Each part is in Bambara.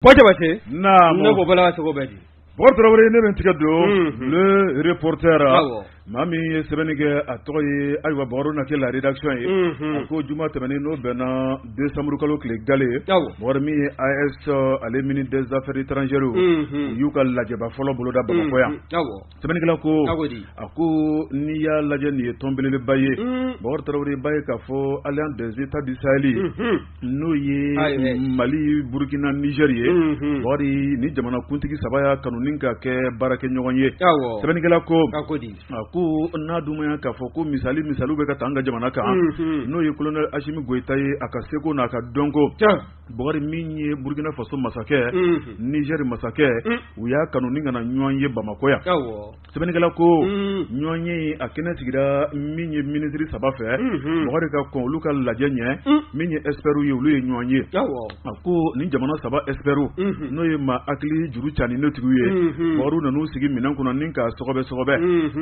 Jabate, naamu. Ne ko Bala sogo bɛ di? Bɔkari Tarawele, ne bɛ n tigɛ don Le Reporter. Maa min ye sɛbɛnni kɛ, a tɔgɔ ye, ayiwa, Bɔkari na kɛ la rédaction ye. A ko juma tɛmɛnen, n'o bɛnna décembre kalo tile gale, Bɔkari, min ye AES ale ministre des affaires étrangères, u y'u ka lajɛba fɔlɔ boloda Bamakɔ yan. Sɛbɛnnikɛla ko, a ko n'i y'a lajɛ, nin ye tɔn belebeleba ye. Bɔkari Tarawele, b'a ye k'a fɔ Alliance des États du Sahel, n'o ye Mali, Burkina, Niger ye, Bɔkari, ni jamana kuntigi saba y'a kanu ni ka kɛ baarakɛ ɲɔgɔn ye. Sɛbɛnnikɛla ko, a ko n'a dun ma k'a fɔ ko misali misaliw bɛ ka taa an ka jamana kan, n'o ye colonel Assimi Goïta ye, a ka seko n'a ka dɔnko, Bɔkari, min ye Burkina Faso masakɛ, Niger masakɛ, u y'a kanu ni ka na ɲɔgɔn ye Bamakɔ yan. Sɛbɛnnikɛla ko ɲɔgɔn ye a kɛnɛ sigira min ye minisiri saba fɛ, Bɔkari, ka kɔn olu ka lajɛ ɲɛ, min ye experts ye, olu ye ɲɔgɔn ye. A ko nin jamana saba experts, n'o ye maa hakili juru ca ni netigiw ye, Bɔkari, nan'u sigi minɛn kɔnɔ ni ka sɔgɔbɛ sɔgɔbɛ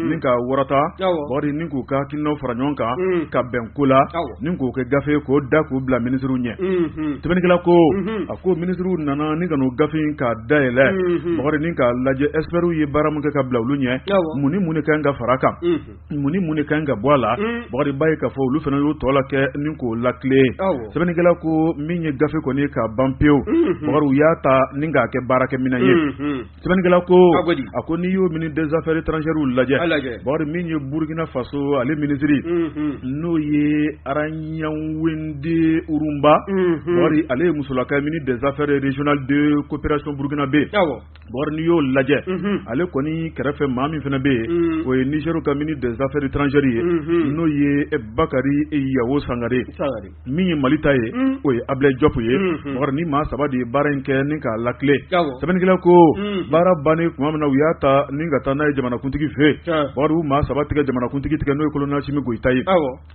ni ka warata, Bɔkari, ni k'u ka hakilinaw fara ɲɔgɔn kan ka bɛn ko la, ni k'o kɛ gafe k'o da k'u bila minisiriw ɲɛ. Sɛbɛnnikɛla ko, a ko minisiriw nana ni ka n'o gafe in k'a dayɛlɛ, Bɔkari, ni k'a lajɛ experts ye baara min kɛ ka bila olu ɲɛ, mun ni mun de kan ka fara kan, mun ni mun de kan ka bɔ a la. Bɔkari, b'a ye k'a fɔ olu fana y'o tɔ la kɛ ni k'o lakile. Sɛbɛnnikɛla ko min ye gafe kɔni ye k'a ban pewu, Bɔkari, u y'a ta ni k'a kɛ baarakɛminɛn ye. Sɛbɛnnikɛla ko, a ko n'i y'o ministre des affaires étrangères lajɛ, Bɔkari, min ye Burkina Faso ale minisiri, n'o ye Aragnouet Ouroumba, Bɔkari, ale ye musolaka ye, ministre des affaires régionales de coopération burkinabé. Bɔkari, n'i y'o lajɛ, ale kɔni kɛrɛfɛ maa min fana bɛ yen, o ye Niger ka ministre des affaires étrangères ye, n'o ye Bakary Yawo Sangare. Min ye Mali ta ye, o ye Ablaye Diop ye. Bɔkari, ni maa saba de ye baara in kɛ ni k'a lakile. Sɛbɛnnikɛla ko baara bannen tuma min na, u y'a ta ni ka taa n'a ye jamanakuntigi fɛ yen. Bɔkari, u maa saba tigɛ jamanakuntigi tigɛ, n'o ye colonel Assimi Goïta ye.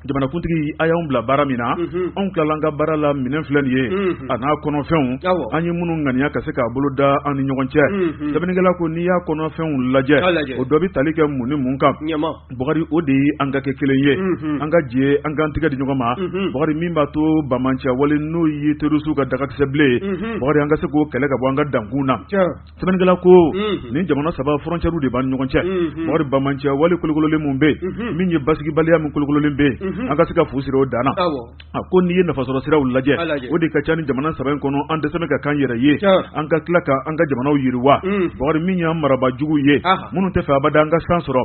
Jamanakuntigi, a y'anw bila baara min na, anw tilala an ka baara la. Minɛn filɛ nin ye, a n'a kɔnɔfɛnw, an ye minnu ŋaniya ka se k'a bolo da an ni ɲɔgɔn cɛ. Sɛbɛnnikɛla ko n'i y'a kɔnɔfɛnw lajɛ, o dɔ bɛ tali kɛ mun ni mun kan? Bɔkari, o de ye an ka kɛ kelen ye, an ka jɛ, an k'an tigɛ di ɲɔgɔn ma, Bɔkari, min b'a to banbaanciya wale, n'o ye terroriste ka dagakisɛ bilen ye, Bɔkari, an ka se k'o kɛlɛ ka bɔ an ka dankun na. Sɛbɛnnikɛla ko nin jamana saba, frontière de b'an ni ɲɔgɔn cɛ. Bɔkari, banbaanciya wale kolokololen mun bɛ yen, min ye basigibaliya min kolokololen bɛ yen, an ka se ka fu siri o dan na. A ko n'i ye nafasɔrɔ siraw lajɛ, o de ka ca ni jamana saba in kɔnɔ, an dɛsɛ bɛ ka k'an yɛrɛ ye, an ka tila ka an ka jamanaw yiriwa. Bɔkari, min y'an marabaa jugu ye, minnu tɛ fɛ abada an ka san sɔrɔ,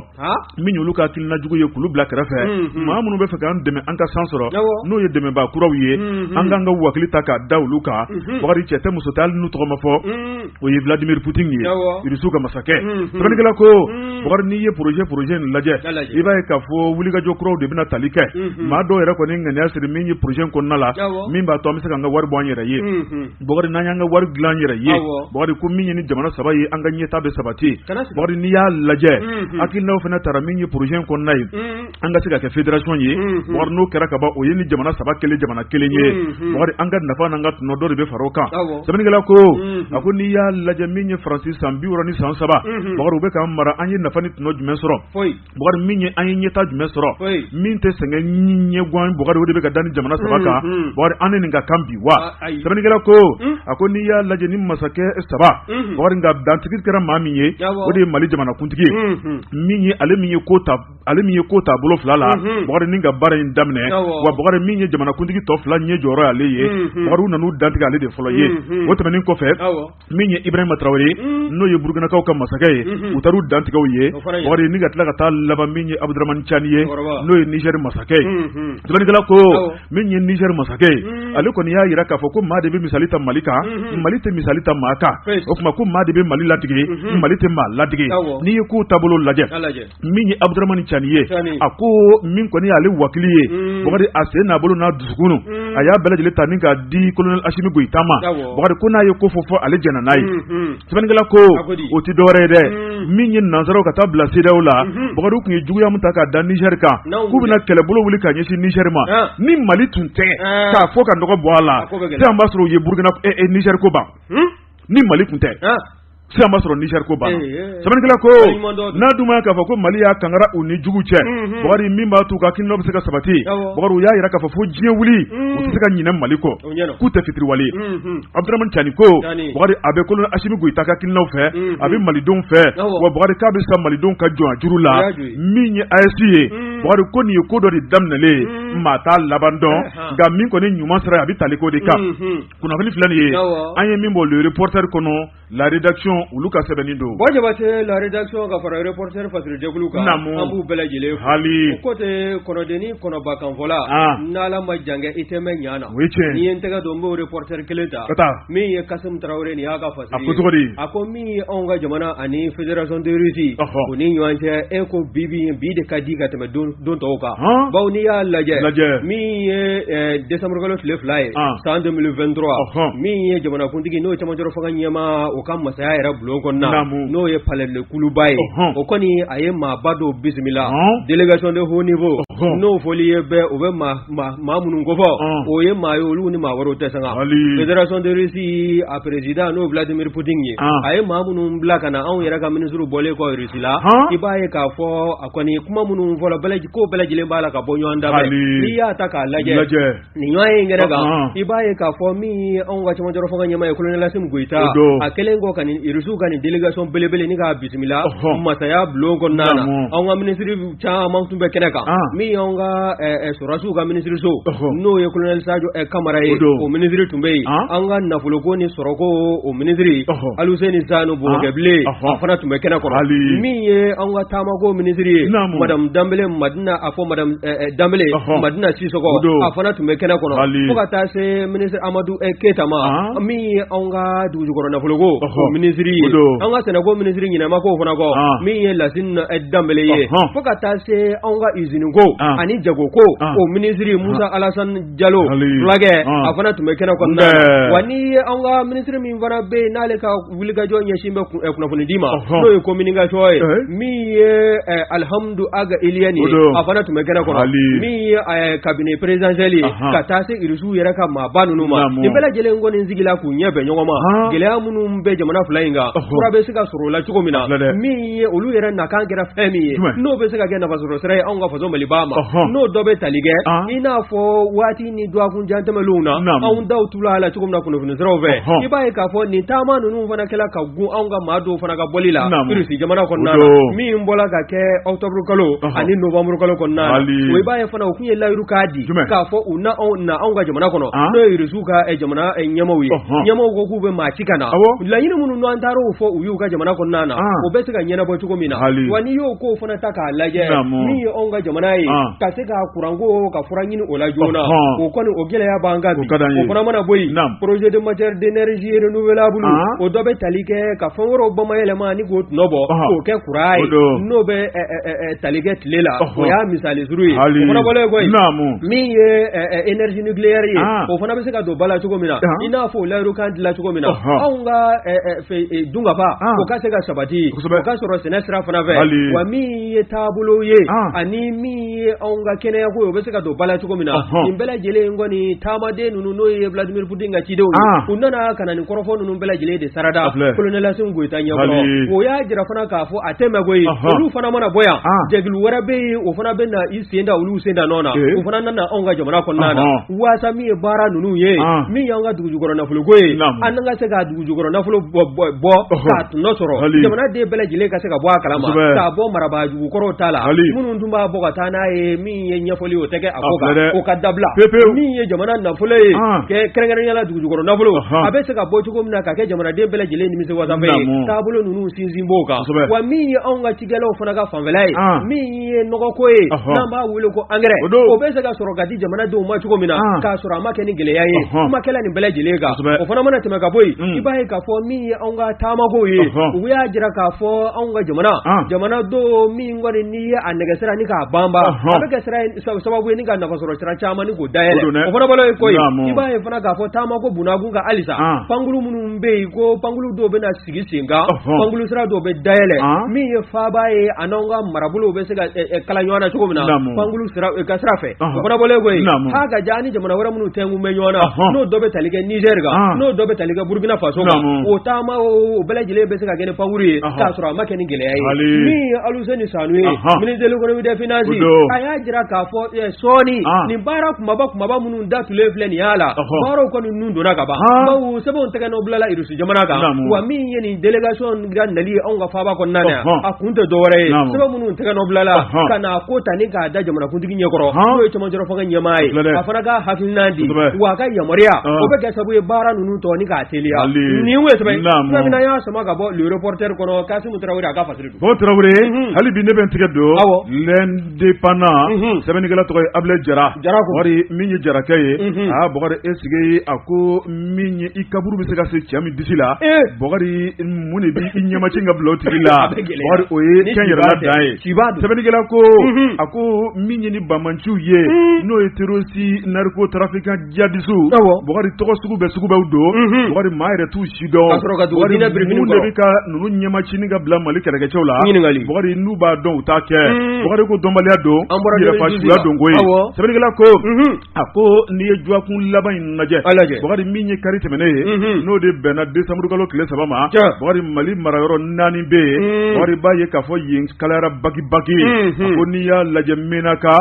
min y'olu ka hakilina jugu ye, k'olu bila kɛrɛfɛ. Maa minnu bɛ fɛ k'an dɛmɛ an ka san sɔrɔ, n'o ye dɛmɛbaa kuraw ye, an k'an ka wakili ta k'a da olu kan. Bɔkari, cɛ tɛ muso tɛ, hali n'u tɔgɔ ma fɔ, o ye Vladimir Poutine ye, Irisiw ka masakɛ. Sɛbɛnnikɛla ko, Bɔkari, n'i ye projet nin lajɛ, i b'a ye k'a fɔ wulikajɔ kuraw de bɛna tali kɛ. Maa dɔw yɛrɛ kɔni ŋaniya siri min ye projet in kɔnɔna la, min b'a to an bɛ se k'an ka wari bɔ an yɛrɛ ye. Bɔkari, n'an y'an ka wari dilan an yɛrɛ ye, Bɔkari, ko min ye ni jamana saba ye, an ka ɲɛta bɛ sabati. Bɔkari, n'i y'a lajɛ, hakilinaw fana taara min ye projet in kɔnɔna ye, an ka se ka kɛ fédération ye. Bɔkari, n'o kɛra ka ban, o ye ni jamana saba kelen jamana kelen ye. Bɔkari, an ka nafa n'an ka tɔnɔ dɔ de bɛ fara o kan. Sɛbɛnnikɛla ko, a ko n'i y'a lajɛ, min ye Faransi san 63, Bɔkari, u bɛ k'an mara, an ye nafa ni tɔnɔ jumɛn sɔrɔ? Bɔkari, min ye an ye ɲɛta jumɛn sɔrɔ? Min tɛ sɛgɛn ɲɛguwan, Bɔkari, o de bɛ ka da ni jamana saba kan. Bɔkari, an ni nin ka kan bi wa? Sɛbɛnnikɛla ko, a ko n'i y'a lajɛ ni masakɛ saba, Bɔkari, nka dantigi kɛra maa min ye, o de ye Mali jamanakuntigi ye, min ye ale min ye ko ta, ale min ye ko ta bolo fila la, Bɔkari, ni ka baara in daminɛ. Wa Bɔkari, min ye jamanakuntigi tɔ fila ɲɛ jɔyɔrɔ y'ale ye. Bɔkari, u nan'u dantigɛ ale de fɔlɔ ye. O tɛmɛnen kɔfɛ, min ye Ibrahima Traoré, n'o ye Burkinakaw ka masakɛ ye, u taar'u dantigɛw ye. Bɔkari, ni ka tila ka taa laban min ye Abdourahamane Tiani ye, n'o ye Niger masakɛ ye. Sɛbɛnnikɛla ko min ye Niger masakɛ ye, ale kɔni y'a jira k'a fɔ ko maa de bɛ misali ta Mali kan, Mali tɛ misali ta maa kan. O tuma ko maa de bɛ Mali ladege, Mali tɛ maa ladege. N'i ye kow taabolo lajɛ, min ye Abdourahamane Tiani ye, a ko min kɔni y'ale wakili ye, Bɔkari, a sen n'a bolo n'a dusukun, a y'a bɛɛ lajɛlen ta ni k'a di colonel Assimi Goïta ma. Bɔkari ko n'a ye ko fɔ fɔ ale jɛnna n'a ye. Sɛbɛnnikɛla ko o tɛ dɔwɛrɛ ye dɛ, min ye nansaraw ka taa bila CEDEAO la, Bɔkari, tun ye juguya min ta k'a da Niger kan, k'u bɛna kɛlɛbolo wuli ka ɲɛsin Niger ma, ni Mali tun tɛ k'a fɔ ka nɔgɔ bɔ a la, sisan b'a sɔrɔ u ye Burukina Niger ko ban, ni Mali tun tɛ. Sisan b'a sɔrɔ Niger ko banna. Sɛbɛnnikɛla ko n'a dun ma k'a fɔ ko Mali y'a kangara u ni jugu cɛ, Bakari, min b'a to u ka hakilinaw bɛ se ka sabati, Bakari, u y'a jira k'a fɔ fo diɲɛ wuli u tɛ se ka ɲinɛ Mali kɔ, k'u tɛ fitiriwale ye. Abudramani Cani ko, Bakari, a bɛ colonel Asimi Goyita ka hakilinaw fɛ, a bɛ malidenw fɛ, wa Bakari k'a bɛ sa malidenw ka jɔn juru la. Min ye AES ye, Bakari, ko nin ye ko dɔ de daminɛlen ye, maa t'a laban dɔn, nka min kɔni ɲuman sira ye, a bɛ tali k'o de kan. Kunnafoni filɛ nin ye, an ye min bɔ Le Reporter kɔnɔ, La Rédaction olu ka sɛbɛnni don. Bon Jabate, La Rédaction ka fara Reporter fasirijɛkulu kan, an b'u bɛɛ lajɛlen fo. Hali o ko tɛ kɔnɔdenni kɔnɔbakanfɔla, n'Ala ma jan kɛ i tɛ mɛn ɲa na. O ye tiɲɛ. N'i ye n tɛgɛ don n b'o Reporter kelen ta. Ka taa. Min ye Kasimu Tarawele nin y'a ka fasiri ye. A ko cogo di? A ko min ye anw ka jamana ani Fédération de Russie u ni ɲɔgɔn cɛ, e ko bi bi bi de ka di ka tɛmɛ don tɔw kan. Bawo n'i y'a lajɛ, min ye décembre kalo tile 2 ye, san 2023, min ye jamanakuntigi n'o ye cɛmancɛrɔ fanga ɲɛmaa o ka masaya yɛrɛ bulon kɔnɔna, n'o ye palais de Kuluba ye, o kɔni a ye maaba dɔw bisimila, délégation de haut niveau, n'o fɔli ye bɛɛ o bɛ maa minnu kofɔ, o ye maa ye olu ni maa wɛrɛw tɛ sanga. Fédération de Russie a président n'o Vladimir Poutine ye, a ye maa minnu bila ka na anw yɛrɛ ka ministre bɔlen kɔ Russie la, i b'a ye k'a fɔ a kɔni kuma minnu fɔla ko bɛɛ lajɛlen b'a la ka bɔ ɲɔgɔn da fɛ. N'i y'a ta k'a lajɛ nin ɲɔgɔn ye kɛnɛ kan, i b'a ye k'a fɔ min ye anw ka cɛmancɛrɔ fanga ɲɛmaa ye, colonel Asimi Goyita, a kɛlen kɔ ka nin Rusiw ka nin délégation belebele ni k'a bisimila masaya bulon kɔnɔna na, anw ka minisiri caman tun bɛ kɛnɛ kan, min y'anw ka sɔrɔdasiw ka minisiriso n'o ye colonel Sadio Kamara ye, o minisiri tun bɛ yen, an ka nafoloko ni sɔrɔko o minisiri Aluseni Sanu Bɔkɛbilen, a fana tun bɛ kɛnɛ kɔrɔ, min ye anw ka taamako minisiri ye, madame Danbele Madina, a fɔ madame Danbele Madina Sisɔkɔ, a fana tun bɛ kɛnɛ kɔnɔ, fo ka taa se ministre Amadu Keyita ma, min ye anw ka dugujukɔrɔ nafoloko o minisiri ye, an ka sɛnɛko minisiri ɲinɛma k'o fana kɔ, min ye Lasine Danbele ye, fo ka taa se anw ka usine ko ani jagoko o minisiri Musa Alasani Jalo fulakɛ, a fana tun bɛ kɛnɛ kɔnɔna na. Wa n'i ye anw ka minisiri min fana bɛ yen n'ale ka wulikajɔ ɲɛsin bɛ kunnafonidi ma, n'o ye communication ye, min ye Alihamudu Aga Iliyɛni ye, a fana tun bɛ kɛnɛ kɔnɔ, min ye cabinet présidentiel ye, ka taa se Irisiw yɛrɛ ka maaba ninnu ma. Nin bɛɛ lajɛlen kɔni sigila k'u ɲɛ bɛn ɲɔgɔn ma, gɛlɛya minnu bɛ jamana fila in kan, fura bɛ se ka sɔrɔ o la cogo min na, min ye olu yɛrɛ nakan kɛra fɛn min ye, n'o bɛ se ka kɛ nafasɔrɔ sira ye anw ka faso Maliba ma, n'o dɔ bɛ tali kɛ i n'a fɔ waati ni dɔgɔkun jan tɛmɛnlenw na, anw daw tula a la cogo min na kunnafoni siraw fɛ, i b'a ye k'a fɔ nin taama ninnu fana kɛla ka gun anw ka maa dɔw fana ka bɔli la Irisi jamana kɔnɔna na, min bɔla ka kɛ octobre kalo ani novembre kalo kɔnɔna na, o i b'a ye fana u tun ye layiru k'a di k'a fɔ u na anw ka jamana kɔnɔ, n'o ye Irisiw ka jamana ɲɛmaaw ye, ɲɛmaaw ko k'u bɛ maa ci ka na, laɲini minnu n'an taara o fɔ u y'u ka jamana kɔnɔna na, o bɛ se ka ɲɛnabɔ cogo min na. Wa n'i y'o kow fana ta k'a lajɛ, min ye anw ka jamana ye, ka se ka kuranko ka fura ɲini o la joona, o kɔni o gɛlɛya b'an kan bi. O fana mana bɔ yen, projet de matière d'énergie renouvelable, o dɔ bɛ tali kɛ ka fɛn wɛrɛw bamayɛlɛma ni k'o tɔnɔ bɔ k'o kɛ kuran ye, n'o bɛ tali kɛ tile la, o y'a misali suru ye. O fana bɔlen kɔ yen, min ye énergie nucléaire ye, o fana bɛ se ka don ba la cogo min na, i n'a fɔ o layiru kan dila cogo min na, anw ka dunkafa o ka se ka sabati, o ka sɔrɔ sɛnɛ sira fana fɛ. Wa min ye taabolo ye ani min ye anw ka kɛnɛyako ye, o bɛ se ka don ba la cogo min na. Nin bɛɛ lajɛlen kɔni taamaden ninnu, n'o ye Vladimir Poutine ka cidenw ye, u nana ka na nin kɔrɔfɔ ninnu bɛɛ lajɛlen de sarada colonel Asimi Goyita ɲɛkɔrɔ. O y'a jira fana k'a fɔ a tɛ mɛn koyi, olu fana mana bɔ yan, jɛkulu wɛrɛ bɛ yen, o fana bɛ na i sen da olu sen da nɔ na, o fana nana anw ka jamana kɔnɔna na, waasa min ye baara ninnu ye, min y'an ka dugujukɔrɔ nafoloko ye, an ka se ka dugujukɔrɔ nafolo bɔ k'a tɔnɔ sɔrɔ, jamanaden bɛɛ lajɛlen ka se ka bɔ a kalama, k'a bɔ marabaa jugu kɔrɔw ta la, minnu tun b'a bɔ ka taa n'a ye, min ye ɲɛfɔli o tɛ kɛ a ko kan, o ka dabila. Min ye jamana nafolo ye, kɛrɛnkɛrɛnnenya la dugujukɔrɔ nafolo, a bɛ se ka bɔ cogo min na ka kɛ jamanaden bɛɛ lajɛlen nimisi wasafɛn ye, taabolo ninnu sinsin b'o kan. Wa min ye anw ka cikɛlaw fana ka fanfɛla ye, min ye nɔgɔko ye, n'an b'a wele ko engrais, o bɛ se ka sɔrɔ ka di jamanadenw ma cogo min na, k'a sɔrɔ a ma kɛ ni gɛlɛya ye, kuma kɛla nin bɛɛ lajɛlen kan. O fana mana tɛmɛ ka bɔ yen, i b'a ye k'a fɔ min ye anw ka taamako ye, u y'a jira k'a fɔ anw ka jamana jamana don min kɔni n'i ye a nɛgɛsira ni k'a banba, A bɛ kɛ sababu ye ni ka nafasɔrɔ sira caman ni k'o dayɛlɛ. O fana bɔlen ko ye, i b'a ye fana k'a fɔ taama ko bunakun kan halisa, pankuru minnu bɛ yen, ko pankuru dɔw bɛ na sigi sen kan, pankuru sira dɔw bɛ dayɛlɛ, min ye faaba ye, a n'anw ka marabolow bɛ se ka kala ɲɔgɔn na cogo min na pankuru sira ka sira fɛ. O fana bɔlen ko ye, ha ka ja ni jamana wɛrɛ minnu tɛnkun bɛ ɲɔgɔn na, n'o dɔ bɛ tali kɛ Niger kan, n'o dɔ bɛ tali kɛ Burkina Faso kan, o taama o bɛɛ lajɛlen bɛ se ka kɛ ni pankuru ye k'a sɔrɔ a ma kɛ ni gɛlɛya ye. Min ye Aluseni Sanu ye, ministre de l'économie des finances, a y'a jira k'a fɔ sɔɔni nin baara kumaba minnu datulen filɛ nin y'a la, baaraw kɔni nun donna ka ban, bawo sɛbɛnw tɛgɛ nɔ bilala Irisi jamana kan. Wa min ye nin délégation ka nali ye anw ka faaba kɔnɔna na yan, a kun tɛ dɔwɛrɛ ye, sɛbɛn minnu tɛgɛ nɔ bilala ka na ko ta ni k'a da jamanakuntigi ɲɛkɔrɔ, n'o ye cɛmancɛrɔ fanga ɲɛmaa ye, a fana ka hakilina di, wa a ka yamaruya o bɛ kɛ sababu ye baara ninnu tɔ ni k'a teliya. Nin ye sɛbɛn min na y'a sama ka bɔ Le Reporter kɔnɔ, Kasimu Tarawele a ka fasiri don. Bon Tarawele, hali bi ne bɛ n tigɛ don L'Indépendant, sɛbɛnnikɛla tɔgɔ ye Abulaye Jara. Bɔkari min ye jarakɛ ye, aa Bɔkari e sigi a ko min ye i kaburu bɛ se ka se cɛ min disi la, Bɔkari mun de b'i ɲɛmacɛ ka bila o tigi la, Bɔkari o ye kɛnyɛrɛla dan ye. Sɛbɛnnikɛla ko a ko min ye ni banbaanciw ye, n'o ye terroriste narcotrafiquant djihadiste, Bɔkari tɔgɔ sugu bɛɛ sugu bɛɛ don, Bɔkari maa yɛrɛ t'u si dɔn, mun de bɛ ka ninnu ɲɛmacinin ka bila Mali kɛlɛkɛcɛw la, Bɔkari n'u b'a dɔn u t'a kɛ, Bɔkari ko dɔnbaliya don, yɛrɛfasuya don ko ye. Sɛbɛnnikɛla ko a ko n'i ye dɔgɔkun laban in lajɛ, Bɔkari min ye kari tɛmɛnen ye, n'o de bɛnna décembre kalo tile 3 ma, Bɔkari Mali marayɔrɔ 4 bɛ yen, Bɔkari b'a ye k'a fɔ yen kalayara baki-baki. A ko n'i y'a lajɛ Menaka,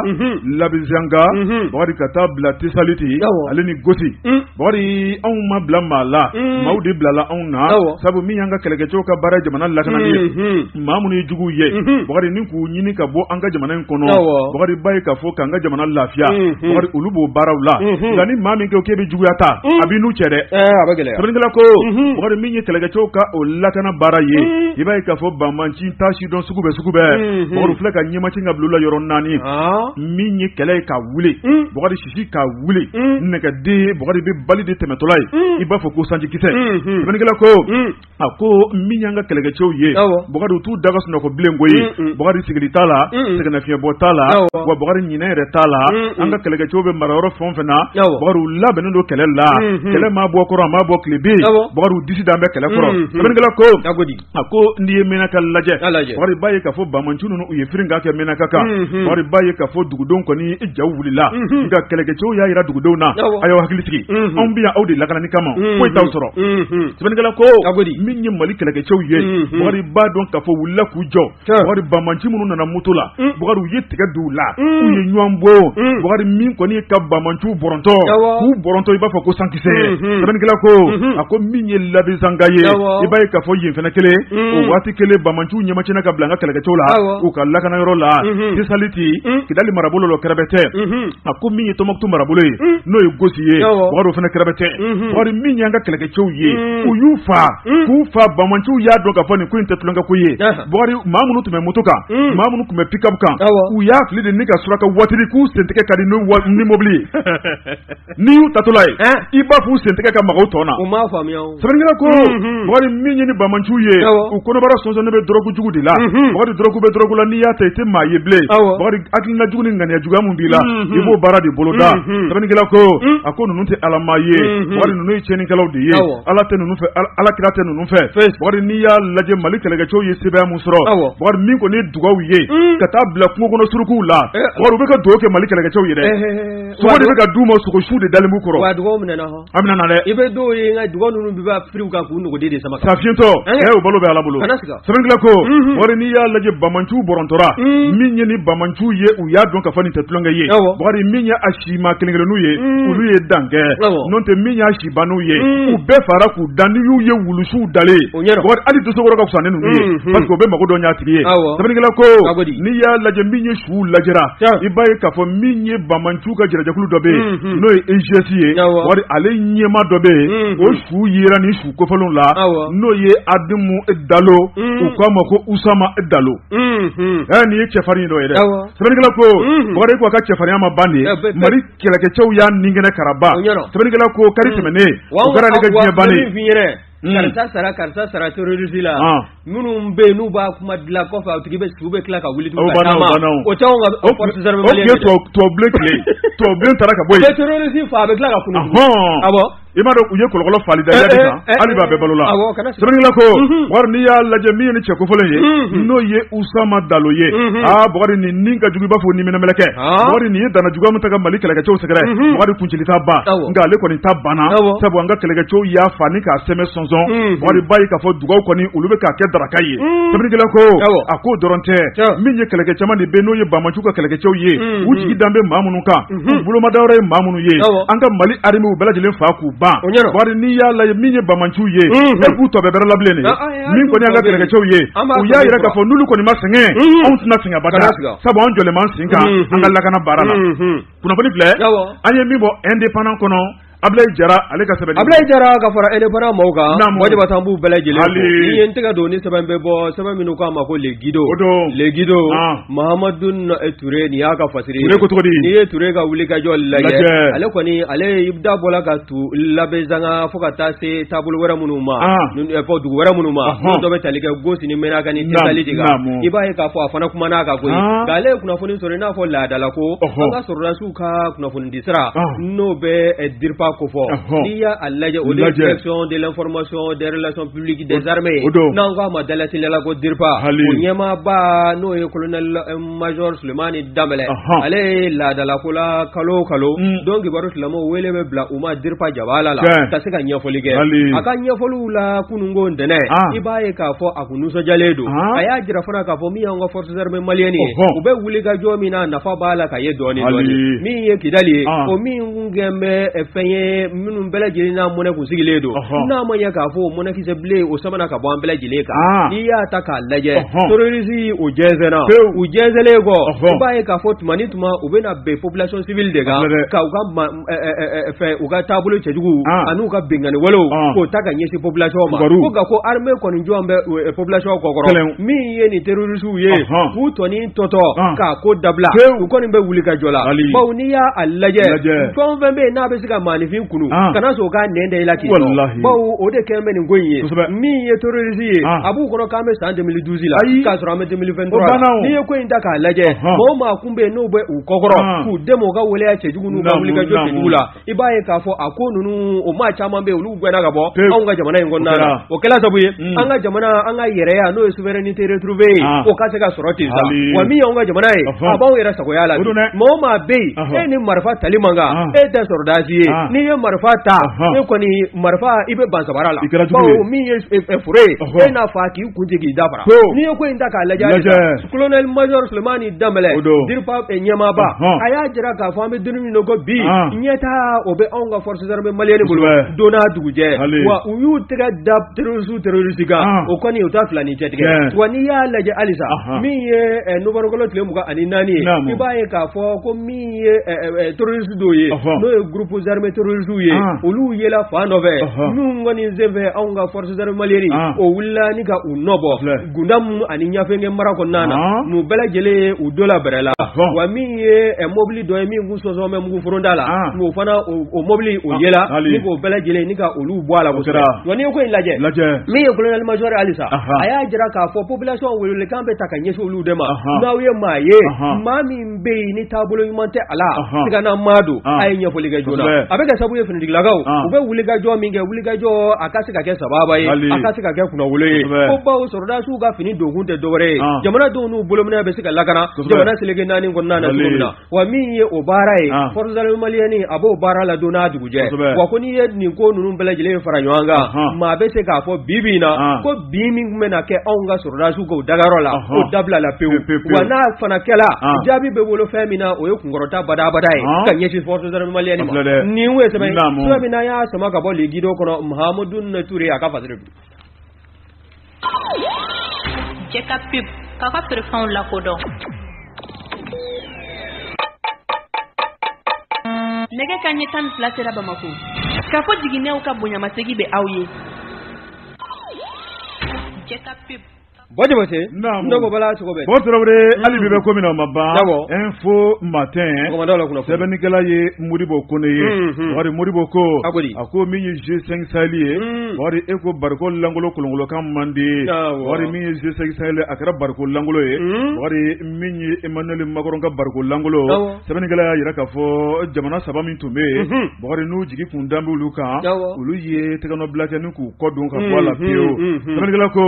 Labizanga, Bɔkari ka taa bila Tesaliti ale ni Gosi, Bɔkari anw ma bila maa la, maaw de bilala anw na, sabu min y'an ka kɛlɛkɛcɛw ka baara jamana lakanani ye, maa minnu ye juguw ye, Bɔkari ni k'u ɲini ka bɔ an ka jamana in kɔnɔ, Bɔkari b'a ye k'a fɔ k'an ka jamana lafiya, Bɔkari olu b'o baaraw la. Nka ni maa min ko k'e bɛ juguya ta, a b'i n'u cɛ dɛ. Sɛbɛnnikɛla ko Bɔkari min ye kɛlɛkɛcɛw ka o lakana baara ye, i b'a ye k'a fɔ banbanci ta si dɔn sugu bɛɛ sugu bɛɛ, Bɔkari filɛ ka ɲɛmacin ka bila u la yɔrɔ 4, min ye kɛlɛ ye ka wuli, Bɔkari sisi ka wuli, nɛgɛden Bɔkari bɛ bali de tɛmɛtɔla ye, i b'a fɔ ko sanjikisɛ. Sɛbɛnnikɛla ko a ko min y'an ka kɛlɛkɛcɛw ye, Bɔkari u t'u da ka sunɔgɔ bilen koyi, Bɔkari sigili t'a la, sɛgɛnnafiɲɛbɔ t'a la, wa Bɔkari ɲinɛ yɛrɛ t'a la. An ka kɛlɛkɛcɛw bɛ marayɔrɔ fɛn o fɛn na, Bɔkari u labɛnnen don kɛlɛ la, kɛlɛ maa bɔ kɔrɔ a maa bɔ tilebin, Bɔkari u disi dan bɛ kɛlɛ kɔrɔ. Sɛbɛnnikɛla ko a ko n'i ye Menaka lajɛ, Bɔkari b'a ye k'a fɔ banbanci ninnu u ye firin k'a kɛ Menaka kan, Bɔkari b'a ye k'a fɔ dugudenw kɔni jaw wulila, nka kɛlɛkɛcɛw y'a jira dugudenw na, a y'aw hakili sigi, anw bɛ yan aw de lakanani kama, foyi t'aw sɔrɔ. Sɛbɛnnikɛla ko min ye Mali kɛlɛkɛcɛw ye, Bɔkari b'a dɔn k'a fɔ wulila k'u jɔ, Bɔkari banbanci minnu nana moto la, Bɔkari u ye tigɛ don u la, u ye ɲɔgɔn bɔ, Bɔkari min kɔni ye ka banbanciw bɔrɔntɔ, k'u bɔrɔntɔ i b'a fɔ ko sankisɛ. Sɛbɛnnikɛla ko a ko min ye Labizanga ye, i b'a ye k'a fɔ yen fana kelen, o waati kelen banbanciw ɲɛmacina ka bila an ka kɛlɛkɛcɛw la u ka lakanayɔrɔ la Tesaliti, Kidali marabolo la kɛrɛbɛtɛ. A ko min ye Tɔnbukutu marabolo ye, n'o ye Gosi ye, Bɔkari o fana kɛrɛbɛtɛ. Bɔkari min y'an ka kɛlɛkɛcɛw ye, u y'u fa k'u fa, banbanciw y'a dɔn k'a fɔ nin ko in tɛ tulonkɛ ko ye. Bɔkari maa minnu tun bɛ moto kan, maa minnu tun bɛ pick-up kan, u y'a fili de ni ka suraka watiri k'u sentigɛ ka di ni mobili ye. N'i y'u tatɔla ye, i b'a fɔ u sentigɛ ka maga u tɔ na. U m'a faamuya o. Sɛbɛnnikɛla ko Bɔkari min ye ni banbanciw ye, u kɔnɔbara sɔnsɔnnen bɛ dɔrɔgu jugu de la. Bɔkari dɔrɔgu bɛ dɔrɔgu la, n'i y'a ta i tɛ maa ye bilen. Bɔkari hakilina jugu ni ŋaniya juguya mun b'i la, i b'o baara de boloda. Sɛbɛnnikɛla ko a ko ninnu tɛ alama ye, Bɔkari ninnu ye tiɲɛnikɛlaw de ye, Ala tɛ ninnu fɛ, Ala kira tɛ ninnu fɛ. Bɔkari n'i y'a lajɛ Mali kɛlɛkɛcɛw ye sebaaya mun sɔrɔ, Bɔkari min kɔni ye dugawu ye ka taa bila kungo kɔnɔ surukuw la, Bɔkari u bɛ ka dugawu kɛ Mali kɛlɛkɛcɛw ye dɛ. Sogo de bɛ ka d'u ma, sogo su de dalen b'u kɔrɔ. Wa dugawu minɛna hɔn. A minɛna dɛ. I bɛ dɔw ye nka dugawu ninnu bɛ b'a firiw kan k'u nɔgɔden de sama. Sa fiyentɔ o balo bɛ Ala bolo. Kana siga. Sɛbɛnnikɛla ko Bɔkari n'i y'a lajɛ banbanciw bɔrɔntɔra, min ye ni banbanciw ye u y'a dɔn k'a fɔ nin tɛ tulonkɛ ye. Bɔkari min ye a si maa kelen kelenninw ye, olu ye dan kɛ. N'o tɛ min y'a si banniw ye, u bɛɛ fara k'u da, n'i y'u ye wulusuw dalen. Bɔkari hali dosokɔrɔ ka fisa ni ninnu ye, parce que o bɛ mago dɔ ɲɛ a tigi ye. Sɛbɛnnikɛla ko n'i y'a lajɛ min ye suw lajɛra, i b'a ye k'a fɔ min ye banbanciw ka jɛrɛjɛkulu dɔ bɛ yen, n'o ye EGS ye, Bɔkari ale ɲɛmaa dɔ bɛ yen, o su yera ni su kofɔlenw la, n'o ye Adamu Dalo, u k'a ma ko Usama Dalo. Nin ye cɛfarin dɔ ye dɛ. Sɛbɛnnikɛla ko Bɔkari ko a ka cɛfarinya ma ban de, Mali kɛlɛkɛcɛw y'a nin kɛnɛ karaba. Sɛbɛnnikɛla ko kari tɛmɛnen, o kɛra ale ka diɲɛ bannen. Karisa sara, karisa sara terroriste la. Minnu bɛ yen n'u b'a kuma dilan kɔfɛ, a tigi bɛ su bɛ tila ka wuli tugun ka taama, o t'anw ka forces armées maliennes ye dɛ. O tubabubilen tile, tubabubilen taara ka bɔ yen. U bɛ terroriste fa, a bɛ tila ka kunun tugun. Awɔ. I m'a dɔn u ye kɔlɔkɔlɔ fali da yadi kan, hali b'a bɛɛ balo la. Awɔ, kana sɛbɛnnikɛla ko Bukari, n'i y'a lajɛ min ye ni cɛ kofɔlen ye, n'o ye Usama Dalo ye. Aa Bukari, nin nin ka jugu i b'a fɔ ni minɛ mɛlɛkɛ. Bukari, nin ye dana juguya min ta ka Mali kɛlɛkɛcɛw sɛgɛrɛ, Bukari kuncili t'a ban, nka ale kɔni ta banna, sabu an ka kɛlɛkɛcɛw y'a fa ni k'a sɛmɛ sɔnsɔn. Bukari, b'a ye k'a fɔ dugaw kɔni olu bɛ k'a kɛ daraka ye. Sɛbɛnnikɛla ko a k'o dɔrɔn tɛ, min ye kɛlɛkɛ caman de bɛ n'o ye banbaanciw ka kɛlɛkɛcɛw ye, u jigi dan bɛ maa minnu kan, u bolomadayɔrɔ ye maa minnu ye, an ka Mali armée bɛɛ lajɛlen fa k'u ban. Bukari, n'i y'a lajɛ min ye banbaanciw ye, e k'u tɔ bɛɛ bɛrɛ la bilen de. Min kɔni y'an ka kɛlɛkɛcɛw ye, u y'a yira k'a fɔ n'olu kɔni ma sɛgɛn, anw tɛna sɛgɛn abada, sabu an jɔlen b'an sen kan an ka lakana baara la. Kunnafoni filɛ, an ye min bɔ Indépendant kɔnɔ, Ablaye Jara ale ka sɛbɛnni. Ablaye Jara ka fara Indépendant maaw kan, Mɔdiba tan b'u bɛɛ lajɛlen fo. N'i ye n tɛgɛ don ni sɛbɛn bɛ bɔ, sɛbɛn minnu k'a ma ko Le Guido. O don. Le Guido. Mahamadu Ture, nin y'a ka fasiri ye. Ture ko cogo di? N'i ye Ture ka wulikajɔ lajɛ, ale kɔni ale da bɔla ka tu Labezanga fo ka taa se taabolo wɛrɛ minnu ma, fɔ dugu wɛrɛ minnu ma, n'o dɔ bɛ tali kɛ Gosi ni Menaka ni Tesali de kan. I b'a ye k'a fɔ a fana kumana a kan koyi. Nka ale ye kunnafoni sɔrɔ i n'a fɔ laadala ko, an ka sɔrɔdasiw ka kunnafoni di sira, n'o bɛ DIRPA ko fɔ. N'i y'a lajɛ, o de ye Direction de l'information des relations publiques des armées, n'an k'a ma dalateliya ko DIRPA, o ɲɛmaaba n'o ye colonel major Sulemani Danbɛlɛ, ale ye laadalako la kalo o kalo don kibaru silamɛw wele bɛ bila u ma DIRPA jabala la ka se ka ɲɛfɔli kɛ. A ka ɲɛfɔliw la kununko ntɛnɛn, i b'a ye k'a fɔ a kun nisɔndiyalen don. A y'a jira fana k'a fɔ min y'an ka forces armées maliennes ye, u bɛ wuli ka jɔ min na, nafa b'a la ka ye dɔɔnin dɔɔnin. Min ye Kidali ye, o min kun kɛn bɛ fɛn ye minnu bɛɛ lajɛlen n'a mɔnɛ kun sigilen don, n'a ma ɲɛ k'a fɔ o mɔnɛkisɛ bilen o samana ka bɔ an bɛɛ lajɛlen kan. N'i y'a ta k'a lajɛ, terroriste o jɛnsɛnna, u jɛnsɛnlen kɔ, i b'a ye k'a fɔ tuma ni tuma u bɛna bɛn population civile de kan, ka u ka fɛn u ka taabolo cɛjugu ani u ka binkanni walew k'o ta ka ɲɛsin population ma. Ko nka ko armée kɔni jɔn bɛ population kɔkɔrɔ, min ye nin terroriste ye, k'u tɔni tɔtɔ k'a ko dabila, u kɔni bɛ wuli ka jɔ la. Bawo n'i y'a lajɛ, fɛn o fɛn bɛ yen n'a bɛ se ka maaninfin kunu, kana sɔn o k'a nɛn da i la k'i sɔn, bawo o de kɛlen bɛ nin ko in ye. Min ye terroriste ye, a b'u kɔnɔ k'an bɛ san 2012 la, k'a sɔrɔ an bɛ 2023 la. N'i ye ko in ta k'a lajɛ, maa o maa kun bɛ yen n'u bɛ u kɔkɔrɔ k'u dɛmɛ u ka waleya cɛjugu n'u ka wulikajɔ cɛjugu la, i b'a ye k'a fɔ a ko ninnu o maa caman bɛ yen olu gɛnna ka bɔ anw ka jamana in kɔnɔna na. O kɛla sababu ye an ka jamana, an ka yɛrɛya n'o ye souveraineté retrouvée ye, o ka se ka sɔrɔ ten sa. Wa min y'anw ka jamana ye, a b'anw yɛrɛ sagoya la. Maa o maa bɛ yen, e ni marifa tali man kan, e tɛ sɔrɔdasi ye. N'i ye marifa ta, e kɔni marifa i bɛ ban sabara la, bawo min ye foro ye, e n'a fa k'i kun jigin k'i da fara. N'i ye ko in ta k'a lajɛ, colonel major Sulemani Danbɛlɛ, DIRPA ɲɛmaaba, a y'a jira k'a fɔ an bɛ don min na ko bi, ɲɛtaa o bɛ anw ka forces armées maliennes bolo don n'a dugujɛ. Wa u y'u tɛgɛ da terroriste kan, o kɔni u t'a fila ni cɛtigɛ. Wa n'i y'a lajɛ halisa, min ye novembre kalo tile 24 ye, i b'a ye k'a fɔ ko min ye terroriste dɔw ye, n'o ye groupes armés terroristes ye, olu yela fan dɔ fɛ, minnu kɔni senfɛ anw ka forces armées maliennes o wulila ni ka u nɔbɔ Gundamu ani Ɲafɛnkɛ mara kɔnɔna na, n'u bɛɛ lajɛlen ye u dɔ la bɛrɛ la. Wa min ye mobili dɔ ye min kun sɔnsɔn bɛ mugu foronda la, o fana o mobili o yela ni k'o bɛɛ lajɛlen ni ka olu bɔ a la kosɛbɛ. Wa n'i ye ko in lajɛ, min ye colonel major halisa, a y'a jira k'a fɔ population welewelekan bɛ ta ka ɲɛsin olu de ma. N'aw ye maa ye, maa min bɛ yen ni taabolo ɲuman tɛ a la, sigana maa don, a ye ɲɛfɔli kɛ joona. A bɛ kɛ sababu ye finitigilakaw u bɛ wulikajɔ min kɛ, wulikajɔ a ka se ka kɛ sababa ye, a ka se ka kɛ kunnawolo ye. Ko bawo sɔrɔdasiw ka fini donkun tɛ dɔwɛrɛ ye, jamanadenw n'u bolominɛ bɛ se ka lakana jamana seleke naani kɔnɔna na cogo min na. Wa min ye o baara ye, forces armées maliennes a b'o baara la don n'a dugujɛ. Wa ko n'i ye nin ko ninnu bɛɛ lajɛlen fara ɲɔgɔn kan, maa bɛ se k'a fɔ bi bi in na ko bi min tun bɛna kɛ anw ka sɔrɔdasiw k'o dagayɔrɔ la, o dabila la pewu. Wa n'a fana kɛla, jaabi bɛ wolo fɛn min na, o ye kunkɔrɔta badabada ye ka ɲɛsin forces armées maliennes ma. Nin ye sɛbɛn sɛbɛn min n'an y'a sama ka bɔ Le Guido kɔnɔ, Mahamadu Ture a ka fasiri don. Jɛka pub k'aw ka feerefɛnw lakodɔn. Nɛgɛ ka ɲɛ 12 sera Bamakɔ. K'a fɔ jiginɛw ka bonyamasegin bɛ aw ye. Jɛka pub. Bɔjabate ne ko bala cogo bɛ Bɔ Tarawele hali bi bɛ ko min na o ma ban. Info Matin sɛbɛnnikɛla ye Modibo Kone ye. Bakari Modibo ko a ko min ye G5 Sahel ye, Bakari e ko bariko langolo kolonkolokan man di. Bakari min ye G5 Sahel a kɛra bariko langolo ye. Bakari min ye Emmanuel Macron ka bariko langolo, sɛbɛnnikɛla y'a jira k'a fɔ jamana saba min tun bɛ yen, Bakari n'u jigi kun dan b'olu kan, olu ye tɛgɛnɔbila kɛ ni k'u kɔ don ka bɔ a la pewu. Sɛbɛnnikɛla ko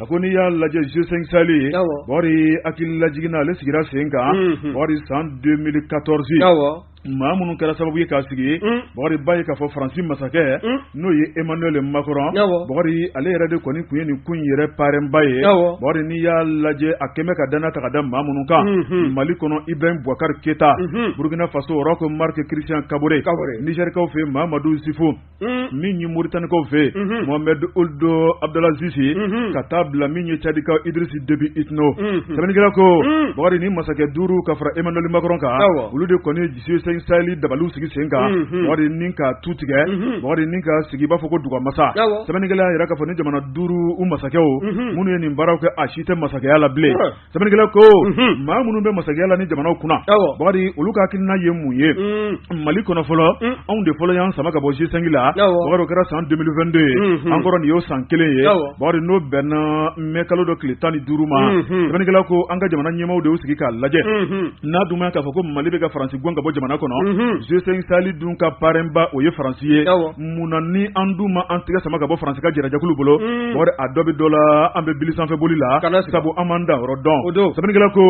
a ko n'i y'a lajɛ G5 Sahel, Bakari hakili lajigin na ale sigira sen kan, Bakari san 2014 maa minnu kɛra sababu ye k'a sigi, Bakari b'a ye k'a fɔ Faransi masakɛ n'o ye Emmanuel Macron, Bakari ale yɛrɛ de kɔni tun ye nin ko in yɛrɛ parrain-ba ye. Bakari n'i y'a lajɛ a kɛmɛ ka danaya ta ka da maa minnu kan, Mali kɔnɔ Ibrahim Boubacar Keita, Burkina Faso Roch Marc Christian Kaboré, Nigɛrikaw fɛ Mahamadou Issoufou, min ye Moritanikaw fɛ Mohamed Ould Abdelaziz, ka taa bila min ye Tchadikaw Idriss Déby Itno. Sɛbɛnnikɛla ko Bakari ni masakɛ duuru ka fara Emmanuel Macron kan, olu de kɔni G5 Sahel dabaliw sigi sen kan, Bakari ni ka tu tigɛ, Bakari ni ka sigi i b'a fɔ ko dugamasa. Sɛbɛnnikɛla y'a jira k'a fɔ ni jamana duuru u masakɛw minnu ye nin baaraw kɛ, a si tɛ masakɛya la bilen. Sɛbɛnnikɛla ko maa minnu bɛ masakɛya la ni jamanaw kunna, Bakari olu ka hakilina ye mun ye Mali kɔnɔ fɔlɔ? Anw de fɔlɔ y'an sama ka bɔ G5 la, Bakari o kɛra san 2022 ye, an kɔrɔ nin y'o san kelen ye, Bakari n'o bɛnna mɛ kalo dɔ tile 15 ma. Sɛbɛnnikɛla ko an ka jamana ɲɛmaaw de y'u sigi k'a lajɛ, n'a dun ma k'a fɔ ko Mali bɛ ka Faransi gɛn ka bɔ jamana kɔnɔ, G5 Sahel dun ka parrain-ba o ye Faransi ye, mun na ni an dun ma an tɛgɛ sama ka bɔ Faransi ka jɛrɛjɛkulu bolo? Bakari a dɔ bɛ dɔ la, an bɛ bili sanfɛ boli la, sabu an m'an dan yɔrɔ dɔn. Sɛbɛnnikɛla ko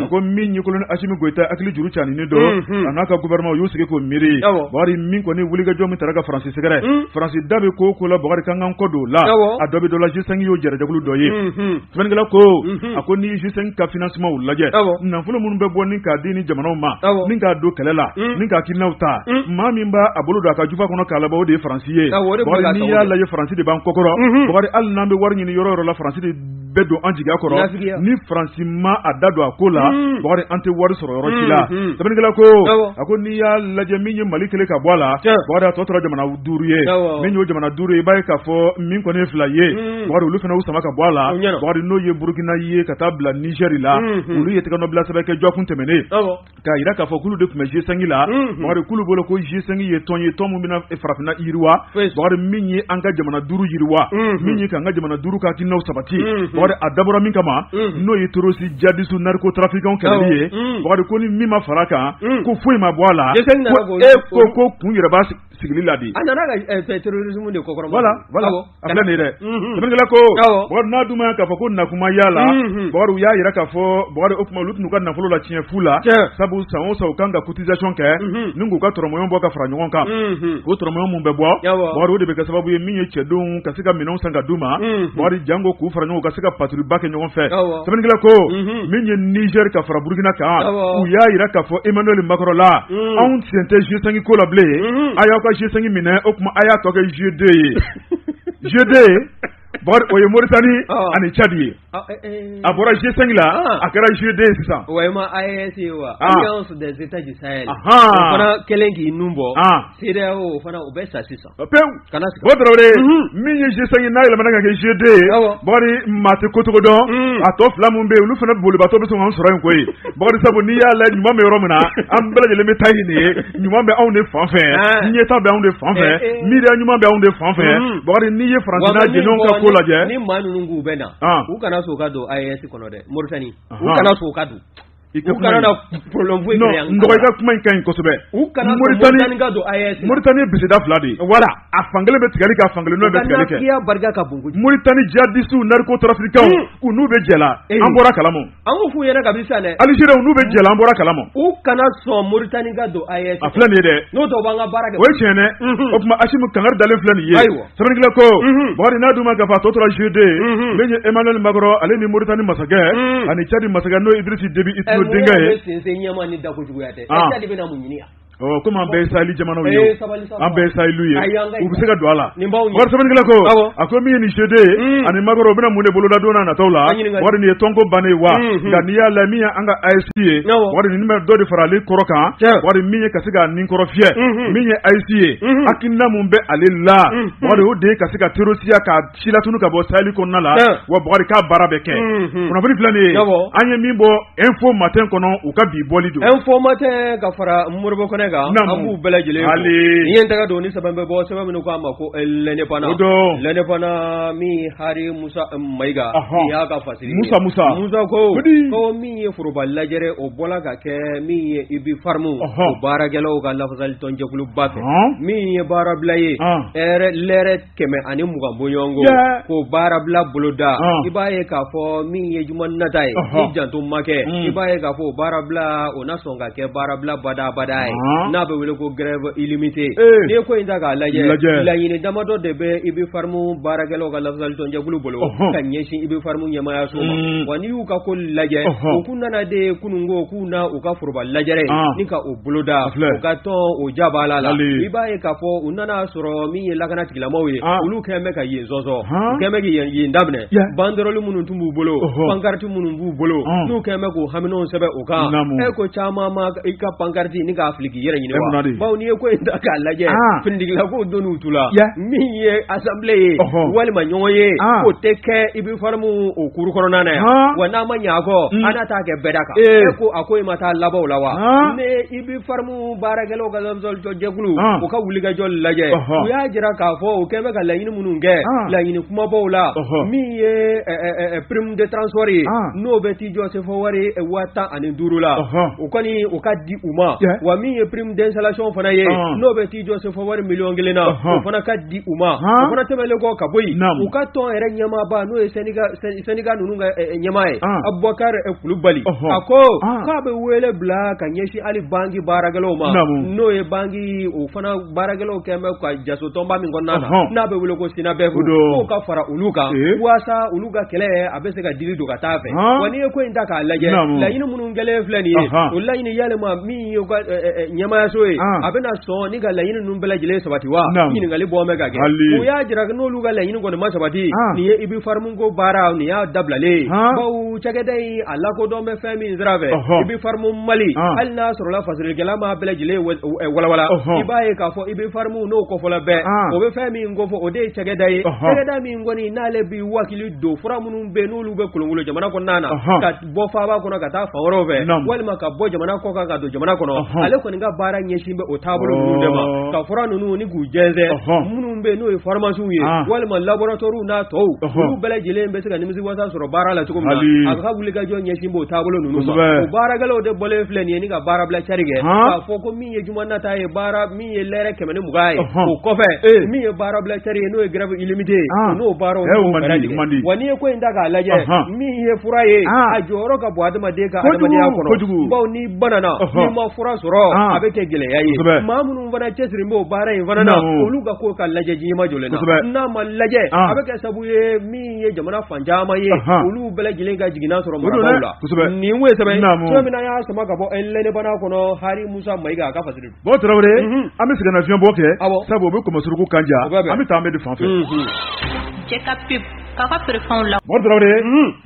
a ko min ye colonel Assimi Goïta hakili juru caninen don, a n'a ka gouvernement u y'u sigi k'o miiri. Bakari min kɔni wulikajɔ min taara ka Faransi sɛgɛrɛ, Faransi da bɛ ko o ko la, Bakari k'an k'an kɔ don o la, a dɔ bɛ dɔ la, G5 y'o jɛrɛjɛkulu dɔ ye. Sɛbɛnnikɛla ko a ko n'i ye G5 ka financement lajɛ, nafolo minnu bɛ bɔ ni k'a di ni jamanaw ma, ni k'a don kɛlɛ la, ni k'a hakilinaw ta, maa min b'a a bolo don a ka jufa kɔnɔ k'a labɔ, o de ye Faransi ye. Bakari n'i y'a lajɛ Faransi de b'an kɔkɔrɔ. Bakari hali n'an bɛ wari ɲini yɔrɔ yɔrɔ la, Faransi de bɛ don an jigiya kɔrɔ. Ni Faransi ma a da don a ko la, Bakari an tɛ wari sɔrɔ yɔrɔ si la. Sɛbɛnnikɛla ko a ko n'i y'a lajɛ min ye Mali kelen ka bɔ a la, Bakari a tɔ tora jamana duuru ye. Min y'o jamana duuru ye, i b'a ye k'a fɔ min kɔni ye fila ye, Bakari olu fana y'u sama ka bɔ a la. Bakari n'o ye Burukina ye ka taa bila Nizɛri la, olu ye tɛgɛnɔbila sɛbɛn kɛ dɔgɔkun tɛmɛnen k'a jira k'a fɔ k'olu de tun bɛ G5 la. Bakari k'olu bolo ko G5 ye tɔn ye, tɔn min bɛna farafinna yiriwa, Bakari min ye an ka jamana duuru yiriwa, min ye k'an ka jamana duuru ka hakilinaw sabati. Bakari a dabɔra min kama, n'o ye terroriste djihadiste narcotrafiquant kɛlɛli ye. Bakari ko ni min ma fara a kan, ko foyi ma bɔ a la, ko e ko kun yɛrɛ b'a sigili la de. A nana ka terrorisme de kɔkɔrɔma. Voilà, a filɛ nin ye dɛ. Sɛbɛnnikɛla ko Bakari n'a dun ma k'a fɔ ko nakuma y'a la, Bakari u y'a jira k'a fɔ Bakari o tuma olu tun ka nafolo la tiɲɛ fu la, sabu san o san u kan ka cotisation kɛ ni k'u ka tɔrɔmɔɲɔgɔn bɔ ka fara ɲɔgɔn kan. O tɔrɔmɔɲɔgɔn mun bɛ bɔ, Bakari o de bɛ kɛ sababu ye min ye cɛdenw ka se ka minɛnw san ka d'u ma, Bakari jango k'u fara ɲɔgɔn kan ka se ka patrouille ba kɛ ɲɔgɔn fɛ. Sɛbɛnnikɛla ko min ye Niger ka fara Burukina kan, u y'a jira k'a fɔ Emmanuel Macron la, anw sen tɛ G5 ko la bilen, a y'aw ka G5 minɛ, o tuma a y'a tɔ kɛ G2 ye. G2 Bakari o ye Mauritanie ani Tchad ye. A bɔra G5 la, a kɛra G2 ye sisan. Wa i ma AES ye wa? Alliance des États du Sahel. O fana kɛlen k'i nun bɔ. CEDEAO o fana o bɛ sa sisan. Pewu. Kana sigi. O Tarawele, min ye G5 n'a yɛlɛmana ka kɛ G2 ye, Bakari maa tɛ kocogo dɔn, a tɔ fila min bɛ yen olu fana bolibatɔ bɛ sɔn k'an sɔrɔ yen koyi. Bakari sabu n'i y'a lajɛ ɲuman bɛ yɔrɔ min na, an bɛɛ lajɛlen bɛ taa yen de ye, ɲuman bɛ anw de fan fɛ, ɲɛtaa bɛ anw de fan fɛ, miiriya ɲuman bɛ anw de fan fɛ. Bakari n'i ye Faransi n'a jɛɲɔgɔnw ka ko lajɛ. Ni maa ninnu k'u bɛ na, u kana sɔn u ka don AES kɔnɔ dɛ, Mauritanie, u kana sɔn u ka don. U kana na problème foyi créer an. Non, n dɔgɔ i ka kuma in ka ɲi kosɛbɛ. U kana Mauritanie ka don AES. Mauritanie ye bisida fila de ye. Voilà. A fan kelen bɛ tigɛli kɛ, a fan kelen bɛ tigɛli kɛ. U ka nafigiya barika ka bon kojugu. Mauritanie djihadistes narcotrafiquants u n'u bɛ jɛ la, an bɔra kalama. An k'o f'u ɲɛna kabi sisan dɛ. Algériens u n'u bɛ jɛ la, an bɔra kalama. U kana sɔn Mauritanie ka don AES. A filɛ nin ye dɛ. N'o tɛ u b'an ka baara kɛ. O ye tiɲɛ dɛ. O tuma Assimi kangari dalen filɛ nin ye. Ayiwa. Sɛbɛnnikɛla ko Bakari n'a dun ma k'a fɔ a tɔ tora G2 min ye Emmanuel Macron ale ni Mauritanie masakɛ ani Tchad masakɛ n'o ye Idriss Déby Itno denkɛ ye. Mun bɛ sensen ɲɛma ni dakojuguya tɛ. Tchad bɛna mun ɲini yan? Komi an bɛɛ ye saheli jamanaw ye, an bɛɛ ye saheliw ye, u bɛ se ka don a la. Bakari sɛbɛnnikɛla ko a ko min ye nin G2 ye ani Macron u bɛna mun de boloda don n'a nataw la? Bakari nin ye tɔnko bannen ye wa? Nka n'i y'a lajɛ min ye an ka AES ye, Bakari nin bɛ dɔ de fara ale kɔrɔ kan. Bakari min ye ka se ka nin kɔrɔ fiyɛ, min ye AES ye, hakilina mun bɛ ale la, Bakari o de ye ka se ka terrorisiya ka silatunu ka bɔ saheli kɔnɔna la. Wa Bakari k'a baara bɛ kɛ. Kunnafoni filɛ nin ye, an ye min bɔ Info Matin kɔnɔ, u ka bi bɔli don. Info Matin ka fara Modibo Kɔnɛ kan, an b'u bɛɛ lajɛlen fo. Ni ye n tɛgɛ don ni sɛbɛn bɛ bɔ, sɛbɛn minnu k'a ma ko L'Indépendant. L'Indépendant min Hari Musa Mayiga, nin y'a ka fasiri ye. Musa ko min ye foroba lajɛrɛ, o bɔla ka kɛ min ye Ibi Farimu, o baarakɛlaw ka lafasalitɔnjɛkuluba fɛ, min ye baarabila ye lɛrɛ 120 bɔɲɔgɔnko k'o baarabila boloda. I b'a ye k'a fɔ min ye juma nata ye, ni janto ma kɛ, i b'a ye k'a fɔ o baarabila o na sɔn ka kɛ baarabila badabada ye, n'a bɛ wele ko grève illimitée. N'i ye ko in ta k'a lajɛ, laɲini damadɔ de bɛ Ibi Farimu baarakɛlaw ka lafasalitɔnjɛkulu bolo ka ɲɛsin Ibi Farimu ɲɛmaayaso ma. Wa n'i y'u ka ko lajɛ, u kun nana de kununko k'u na u ka foroba lajɛrɛ ni ka o boloda u ka tɔn o jabala la. I b'a ye k'a fɔ u nana sɔrɔ min ye lakana tigilamaaw ye, olu kɛlen bɛ ka yen sɔsɔ, u kɛlen bɛ ka yen daminɛ. Banderole minnu tun b'u bolo, pancarte minnu b'u bolo, n'u kɛlen bɛ k'u haminanw sɛbɛn o kan, e ko caman ma i ka pancarte ni k'a fili k'i yɛrɛ ɲini wa? Bawo n'i ye ko in ta k'a lajɛ, finitigilakaw donn'u tu la. Min ye assemblée ye walima ɲɔgɔn ye, k'o tɛ kɛ Ibi Farimu o kuru kɔnɔna na yan. Wa n'a ma ɲɛ a kɔ, an na taa kɛ bɛɛda kan. E ko a ko in ma taa laban o la wa? Ne Ibi Farimu baarakɛlaw ka jɛkulu u ka wulikajɔ lajɛ, u y'a jira k'a fɔ u kɛlen bɛ ka laɲini minnu kɛ, laɲini kumabaw la, min ye prime de transport ye, n'o bɛ t'i jɔ sefa wari 15,000 la, o kɔni o ka di u ma. Wa min ye prime d'installation fana ye, n'o bɛ t'i jɔ sefa wari 1 miliyɔn na, o fana ka di u ma. O fana tɛmɛnen kɔ ka bɔ yen, u ka tɔn yɛrɛ ɲɛmaaba, n'o ye syndicat ninnu ka ɲɛmaa ye, Abubakar Kulubali, a ko k'a bɛ wele bila ka ɲɛsin hali banki baarakɛlaw ma, n'o ye banki o fana baarakɛlaw kɛlen bɛ ka jaso tɔnba min kɔnɔna na, n'a bɛ wele ko SYNABEF, k'o ka fara olu kan waasa olu ka kɛlɛ a bɛ se ka dili don ka taa fɛ. Wa n'i ye ko in ta k'a lajɛ, laɲini minnu kɛlen filɛ nin ye, o laɲini yalima min ye ka ɲɛmaayaso ye, a bɛna sɔn ni ka laɲini ninnu bɛɛ lajɛlen sabati wa? Ɲininkali bɔ bɛ ka kɛ. U y'a jira n'olu ka laɲini kɔni ma sabati, nin ye Ibi Farimu ko baara nin y'a dabilalen ye, bawo cakɛda in a lakodɔn bɛ fɛn min sira fɛ, Ibi Farimu Mali, hali n'a sɔrɔla fasirikɛla ma bɛɛ lajɛlen walawala, i b'a ye k'a fɔ Ibi Farimu n'o kɔfɔla bɛɛ, o bɛ fɛn min kofɔ, o de ye cakɛda ye, cakɛda min kɔni n'ale bɛ wakili don fura minnu bɛ n'olu bɛ kolonkolon jamana kɔnɔna na, ka bɔ faaba kɔnɔ ka taa fan wɛrɛw fɛ, walima ka bɔ jamana kɔ kan ka don jamana kɔnɔ. Ale kɔni ka baara ɲɛsin bɛ o taabolo ninnu de ma, ka fura ninnu ni k'u jɛnsɛn, minnu bɛ n'o ye pharmacies ye walima laboratoires n'a tɔw, olu bɛɛ lajɛlen bɛ se ka nimisiwasa sɔrɔ baara la cogo min na. A ka wulikajɔ ɲɛsin b'o taabolo ninnu ma. O baarakɛlaw de bɔlen filɛ nin ye ni ka baarabila cari kɛ, k'a fɔ ko min ye juma nata ye, baara min ye lɛrɛ 120 ye, o kɔfɛ min ye baarabila cari ye, n'o ye grève illimitée ye, n'o baaraw. Wa n'i ye ko in ta k'a lajɛ, min ye fura ye, a jɔyɔrɔ ka bon adamaden ka adamadenya kɔnɔ, bawo n'i banana, n'i ma fura sɔrɔ, a bɛ kɛ gɛlɛya ye. Maa minnu fana cɛsiri b'o baara in fana na, olu ka ko ka lajɛ jiɲɛma jɔlen na. N'a ma lajɛ, a bɛ kɛ sababu ye min ye jamana fan caman ye, olu bɛɛ lajɛlen ka jiginna sɔrɔ marabaaw la. Nin ye sɛbɛn sɛbɛn min y'a sama ka bɔ L'Indépendant kɔnɔ, Hari Musa Mayiga a ka fasiri. Bon Tarawele, an bɛ sɛgɛnnafiɲɛ bɔ kɛ, sabu o bɛ kɔmɔsuruku kan ja, an bɛ taa an bɛ di fan fɛ. Cɛ ka pub k'a ka feerefɛnw la. Mɔgɔ Tarawele,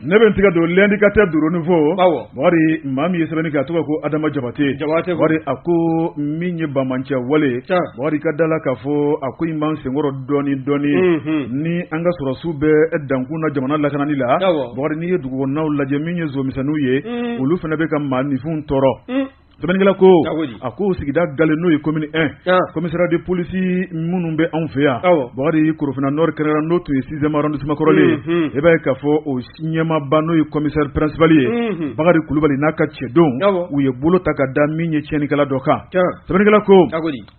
ne bɛ n tigɛ don L'Indicateur du Renouveau. Bakari, maa min ye sɛbɛnni kɛ, a tɔgɔ ko Adama Jabate. Bakari a ko min ye banbaanciya wale, Bakari ka da la k'a fɔ a ko in b'an senkɔrɔ dɔɔni dɔɔni, ni an ka sɔrɔdasiw bɛ dankun na jamana lakanani la. Bakari, n'i ye dugukɔnɔnaw lajɛ, min ye zoomisɛnninw ye, olu fana bɛ ka maaninfinw tɔɔrɔ. Sɛbɛnnikɛla ko a ko sigida gale, n'o ye commune 1, commissariat de police minnu bɛ anw fɛ yan, Bakari, Korofina Nord kɛrɛnkɛrɛn, n'o tun ye 6e arrondissement kɔrɔlen ye, i b'a ye k'a fɔ o ɲɛmaaba, n'o ye commissaire principal ye, Bakari Kulubali n'a ka cɛdenw, u ye bolo ta ka da min ye tiɲɛnikɛla dɔ kan. Sɛbɛnnikɛla ko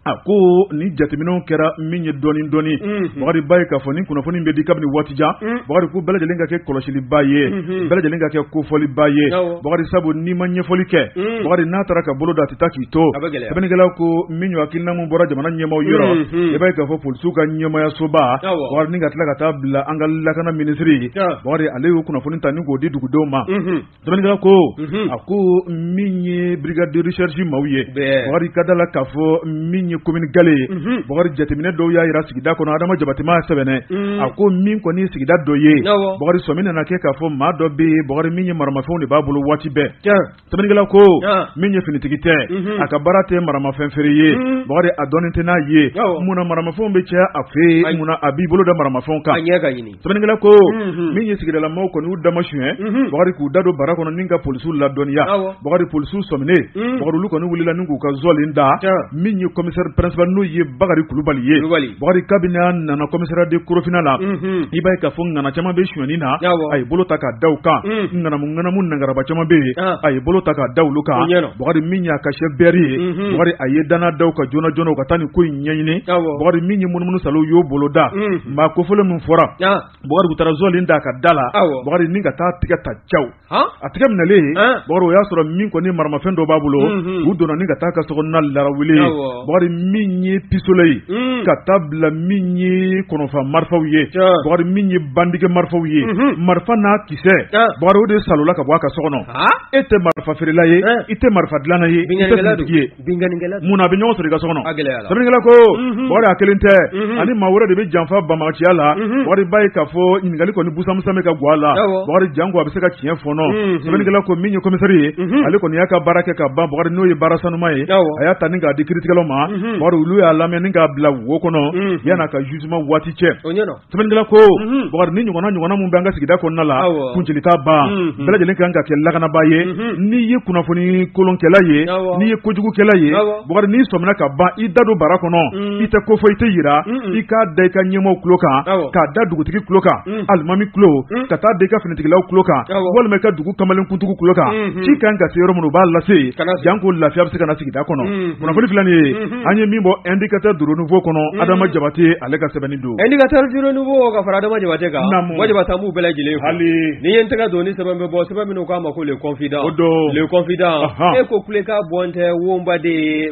a ko ni jateminɛw kɛra min ye dɔɔni dɔɔni, Bakari b'a ye k'a fɔ ni kunnafoni bɛ di kabini waati jan. Bakari ko bɛɛ lajɛlen ka kɛ kɔlɔsiliba ye, bɛɛ lajɛlen ka kɛ kofɔliba ye, Bakari, sabu n'i ma ɲɛfɔli kɛ, Bakari, n'a taara ka ka bolo da a tɛ taa k'i to. Sɛbɛnnikɛlaw ko min ye hakilina min bɔra jamana ɲɛmaaw yɔrɔ, i b'a ye k'a fɔ polisiw ka ɲɛmaayasoba Bakari ni ka tila ka taa bila an ka lakana minisiri Bakari, ale y'o kunnafoni ta ni k'o di dugudenw ma. Sɛbɛnnikɛla ko a ko min ye brigade de recherche maaw ye, Bakari ka da la k'a fɔ min ye commune Gale ye, Bakari jateminɛ dɔw y'a jira sigida kɔnɔ. Adama Jabate m'a sɛbɛnɛ, a ko min kɔni ye sigida dɔ ye, Bakari sɔmi nana kɛ k'a fɔ maa dɔ bɛ yen, Bakari min ye maramafɛnw de b'a bolo waati bɛɛ. Sɛbɛnnikɛla ko min ye finitigi tɛ, a ka baara tɛ maramafɛn feere ye, Bakari a dɔnnen tɛ n'a ye munna maramafɛnw bɛ caya a fɛ yen, munna a b'i bolo da maramafɛnw kan. Sɛbɛnnikɛla ko min ye sigidalamaw kɔni y'u dama suɲɛ, Bakari k'u da don bara kɔnɔ ni ka polisiw ladɔnniya. Bakari polisiw sɔminen, Bakari olu kɔni wulila ni k'u ka zɔlen da min ye commissaire principal n'o ye Bakari Kulubali ye. Bakari kabini a nana commissariat de Korofina la, i b'a ye k'a fɔ ŋana caman bɛ sonyɛni na, a ye bolo ta k'a da u kan. Ŋanamu ŋanamu nangaraba caman bɛ yen, a ye bolo ta k'a da olu kan. Bakari min y'a ka chef BR ye, Bakari a ye danna da u kan joona joona u ka taa nin ko in ɲɛɲini. Bakari min ye munumunu salo y'o bolo da maa kofɔlen min fɔra, Bakari u taara zɔlen da a ka da la, Bakari ni ka taa tigɛ ta caw a tigɛ minɛlen. Bakari o y'a sɔrɔ min kɔni maramafɛn dɔ b'a bolo, u donna ni ka taa ka sokɔnɔna larawuli. Bakari min ye pistolet ye ka taa bila min ye kɔnɔfa marifaw ye, Bakari min ye bandikɛ marifaw ye, marifa n'a kisɛ, Bakari o de salola ka bɔ a ka so kɔnɔ. E tɛ marifa feerela ye, i tɛ marifa dilanna ye, i tɛ finitigi ye, mun na a bɛ ɲɔgɔn sɔrɔ i ka so kɔnɔ? Sɛbɛnnikɛla ko Bakari a kelen tɛ, ani maa wɛrɛ de bɛ janfa banbaganciya la. Bakari b'a ye k'a fɔ ɲininkali kɔni busanmusan bɛ ka gɔ a la, Bakari janko a bɛ se ka tiɲɛ fɔnɔ. Sɛbɛnnikɛla ko min ye commissaire ye, ale kɔni y'a ka baara kɛ ka ban. Bakari n'o ye baara sanuma ye, a y'a ta ni k'a di kiiritigɛlaw ma. Bakari olu y'a lamɛn ni k'a bila wo kɔnɔ yan'a ka jugement waati cɛ. Sɛbɛnnikɛla ko Bakari ni ɲɔgɔnna ɲɔgɔnna min bɛ an ka sigida kɔnɔna la, kuncili t'a ban, bɛɛ lajɛlen kan ka kɛ lakanabaa ye. N'i ye kunnafoni kolonkɛla ye, n'i ye kojugukɛla ye, Bakari n'i sɔmina ka ban i da don bara kɔnɔ, i tɛ kofɔ, i tɛ yira, i k'a da i ka ɲɛmaaw tulo kan, k'a da dugutigi tulo kan, alimami tulo, ka taa da i ka finitigilaw tulo kan, walima i ka dugu kamalenkuntigiw tulo kan. Ci kan ka se yɔrɔ min, u b'a lase, janko lafiya bɛ se ka na sigida kɔnɔ. Kunnafoni filɛ nin ye, an ye min bɔ Indicateur du Renouveau kɔnɔ, Adama Jabate ale ka sɛbɛnni don. Indicateur du Renouveau ka fara Adama Jabate kan, Buwa Jabate, an b'u bɛɛ lajɛlen fo. Ni ye n tɛgɛ don ni sɛbɛn bɛ bɔ, sɛbɛn minnu k'a ma ko Le Confident. O don. Le Confident, e ko kulekan bɔn tɛ Wonba de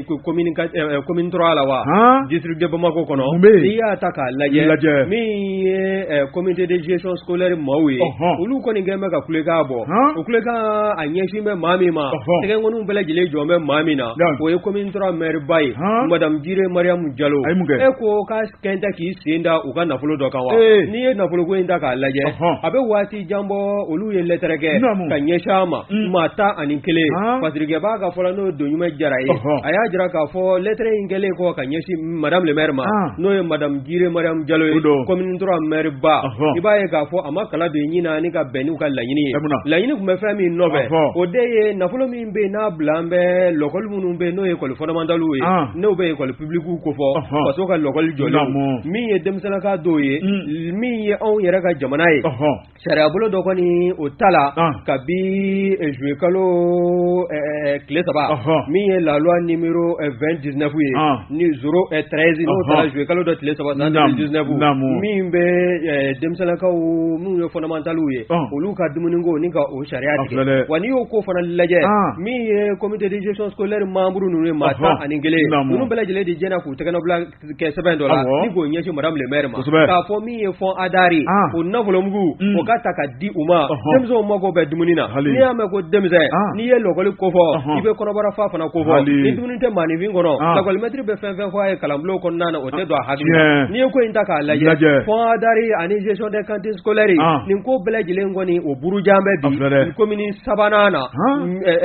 commune 3 la wa, district de Bamako kɔnɔ. N'i y'a ta k'a lajɛ, min ye comité de gestion scolaire maaw ye, olu kɔni kɛn bɛ ka kulekan bɔ. O kulekan a ɲɛsin bɛ maa min ma, tɛgɛnkɔniw bɛɛ lajɛlen jɔn bɛ maa min na, o ye commune 3 maire ba ye, madame Jire Mariamu Jalo. E ko k'a kɛn tɛ k'i sen da u ka nafolo dɔ kan wa? N'i ye nafoloko in ta k'a lajɛ, a bɛ waati jan bɔ, olu ye lɛtɛrɛ kɛ ka ɲɛsin a ma, maa 11. Fasirikɛbaa ka fɔla, n'o ye Donɲumɛ Jara ye, a y'a jira k'a fɔ lɛtɛrɛ in kɛlen kɔ ka ɲɛsin madame le maire ma, n'o ye madame Jire Mariamu Jalo ye, commune 3 maire ba, i b'a ye k'a fɔ a ma kala don ɲin na ni ka bɛn n'u ka laɲini ye. Laɲini tun bɛ fɛn min nɔfɛ, o de ye nafolo min bɛ yen n'a bila an bɛ lɔkɔli minnu bɛ yen, n'o ye école fondamentale ye, n'o bɛ école publique kofɔ, faso ka lɔkɔli jɔlen, min ye denmisɛnninka dɔw ye, min ye anw yɛrɛ ka jamana ye, sariyabolo dɔ kɔni o ta la kabi juillet kalo tile 3, min ye la loi numéro 2019 ye ni 013, n'o taara juillet kalo dɔ tile 3 san 2019, min bɛ denmisɛnninkaw minnu ye fondamentaliw ye, olu ka dumuniko ni ka o sariya tigɛ. Wa n'i y'o ko fana lajɛ, min ye comité de gestion scolaire membre ninnu ye, maa 11, ninnu bɛɛ lajɛlen de jɛna k'u tɛgɛnɔbila kɛ sɛbɛn dɔ la ni k'o ɲɛsin madame le maire ma, k'a fɔ min ye fonds ADAR o nafolomugu, o ka ta ka di u ma. Denmisɛnw mago bɛ dumuni na. N'i y'a mɛn ko denmisɛn, n'i ye lɔkɔli kofɔ, i bɛ kɔnɔbara fa fana kofɔ. Ni dumuni tɛ maaninfin kɔnɔ, lakɔlimɛtiri bɛ fɛn fɛn fɔ a ye kalanbulon kɔnɔna na, o tɛ don a hakili la. N'i ye ko in ta k'a lajɛ, fonds ADAR ani gestion des cantines scolaires, nin ko bɛɛ lajɛlen kɔni o burujan bɛ bi commune sabanan na,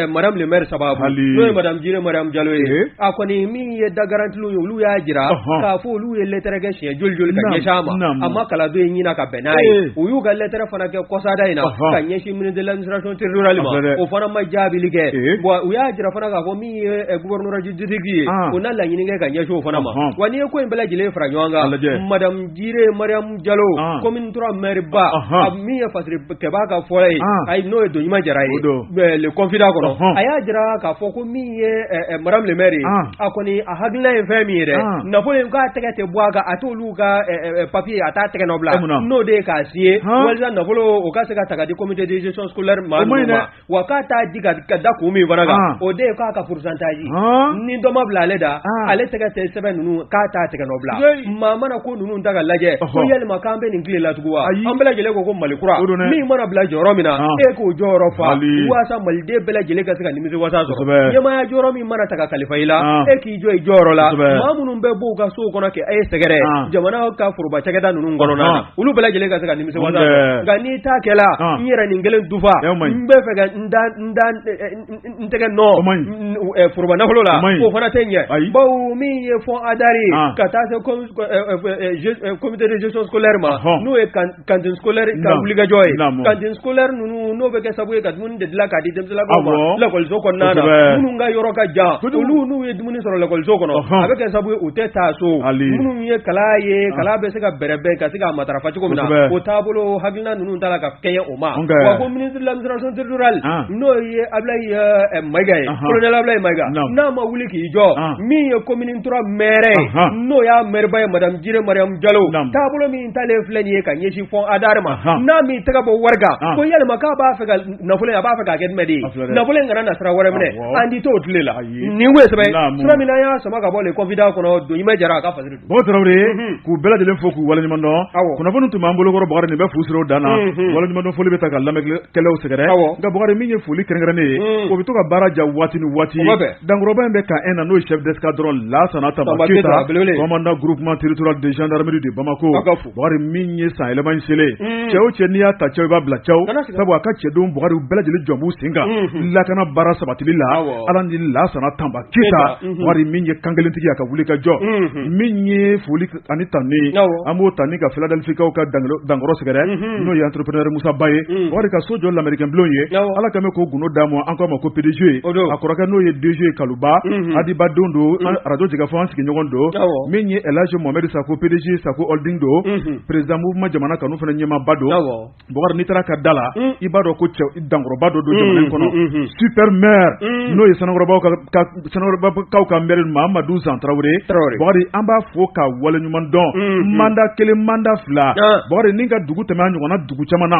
madame le maire sababu, n'o ye madame Jire Mariam Jalo ye. A kɔni min ye da garantiliw ye, olu y'a jira k'a fɔ olu ye lɛtɛrɛ kɛ siɲɛ joli joli ka ɲɛsin a ma, a ma kala don ɲin ka bɛn n'a ye. U y'u ka lɛtɛrɛ fana kɛ kɔsada in na ka ɲɛsin ministre de l'administration territoriale ma, o fana ma jaabili kɛ. Bon, u y'a jira fana k'a fɔ min ye gouvernorat du district ye, o na laɲini kɛ ka ɲɛsin o fana ma. Wa n'i ye ko in bɛɛ lajɛlen fara ɲɔgɔn kan, madame Jire Mariam Jalo, commune 3 maire ba, min ye fasirikɛbaa ka fɔlɔ ye, ayi, n'o ye Donɲuman Jara ye Le Confident kɔnɔ, a y'a jira k'a fɔ ko min ye madame le maire ye, a kɔni a hakilina ye fɛn min ye dɛ, nafolo in k'a tɛgɛ tɛ bɔ a kan, a t'olu ka papier, a t'a tɛgɛ nɔ bila, n'o de ye k'a signer walasa nafolo o ka se ka ta ka di comité de gestion scolaire maa ninnu ma. Wa k'a t'a di ka da kun min fana kan, O de ye k'a ka pourcentage ni dɔ ma bila ale da, ale tɛgɛ tɛ sɛbɛn ninnu k'a t'a tɛgɛ nɔ bila. Maa mana ko ninnu ta ka lajɛ ko yalima k'an bɛ nin tile la tugun wa? An bɛɛ lajɛlen ko Mali kura min mana bila jɔyɔrɔ min na, e k'o jɔyɔrɔ fa walasa maliden bɛɛ lajɛlen ka se ka nimisi wasa sɔrɔ. Ɲɛmaaya jɔyɔrɔ min mana ta ka kalifa i la, e k'i jɔ i jɔyɔrɔ la. Maa minnu bɛ bɔ u ka sow kɔnɔ kɛ e sɛgɛrɛ jamana ka foroba cakɛda ninnu kɔnɔna na, olu bɛɛ lajɛlen ka se ka nimisi wasa sɔrɔ. Nka n'i t'a kɛla n yɛrɛ nin kelen dufa, n bɛ fɛ ka n da n tɛgɛ nɔ foroba nafolo la, o fana tɛ ɲɛ. Bawo min ye fonds ADAR ye ka taa se comité de gestion scolaire ma, n'o ye cantine scolaire ka wulikajɔ ye. Cantine scolaire ninnu n'o bɛ kɛ sababu ye ka dumuni de dilan k'a di denmisɛnninlakaw ma lakɔliso kɔnɔna na, minnu ka yɔrɔ ka jan, olu n'u ye dumuni sɔrɔ lakɔliso kɔnɔ, a bɛ kɛ sababu ye u tɛ taa so. Minnu ye kalan ye, kalan bɛ se ka bɛrɛbɛn ka se k'a matarafa cogo min na, o taabolo hakilina ninnu t'a la ka kɛɲɛ o ma. Wa ko ministre de l'administration territoriale, n'o ye Ablaye Mayiga ye, colonel Ablaye Mayiga, n'a ma wuli k'i jɔ, min ye commune 3 maire ye, n'o y'a maire ba ye madame Jire Mariam Jalo, taabolo min talen filɛ nin ye ka ɲɛsin fonds ADAR ma, n'a m'i tɛgɛ bɔ wari kan, ko yalima k'a b'a fɛ ka nafolo in, a b'a fɛ k'a kɛ jumɛn de ye, nafolo in kana na sira wɛrɛ minɛ, an ti t'o tile la. Nin kun ye sɛbɛn sira min n'an y'a sama ka bɔ le confident kɔnɔ, Donyimɛ Jara a ka fasiri. Bɔkari Tarawele, k'u bɛɛ lajɛlen fo k'u waleɲuman dɔn. Kunnafoni tun b'an bolokɔrɔ Bɔkari, nin bɛ fu siri o dan na. Waleɲumandɔn foli bɛ ta ka lamɛnnikɛlaw sɛgɛrɛ. Nka Bɔkari, min ye foli kɛrɛnkɛrɛnnen ye, o bɛ to ka baara ja waati ni waati. Dankɔrɔba in bɛ camp 1 na, n'o ye chef d'escadron Lasana Tamba Keyita, commandant groupement territorial de gendarmerie de Bamako. Bɔkari, min ye san yɛlɛma in selen, cɛ o cɛ n'i y'a ta cɛw i b'a bila cɛw, sabu a ka cɛdenw Bɔkari u bɛɛ lajɛlen jɔn b'u sen kan lakana baara sabatili la. Ala ni Lasana Tamba Keyita, Bɔkari min ye kankelentigi a ka wuli ka jɔ, min ye foli ani tanni, an b'o tanni ka Philadelphie-kaw ka dankɔrɔ sɛgɛrɛ, n'o ye entrepreneur Musa Ba ye. Bɔkari ka so jɔ lamɛrikɛn bulon ye, Ala ka mɛn k'o gundo d'a ma, an k'a ma ko PDG, a kɔrɔkɛ n'o ye DG Kaluba Adiba don don arajo jɛgɛfɔ an sigiɲɔgɔn don. Min ye El Hadj Mohamed Sako, PDG Sako Holding don, président mouvement jamana kanu fana ɲɛmaaba don. Bɔkari, n'i taara ka da la, i b'a dɔn ko cɛ dankɔrɔba dɔ don jamana in kɔnɔ, super maire, n'o ye Sanukɔrɔbakaw ka maire Mamadu Zan Tarawele. Bɔkari, an b'a fo ka waleɲuman dɔn, mandat kelen, mandat fila, Bɔkari ni ka dugu tɛmɛ a ɲɔgɔnna dugu caman na.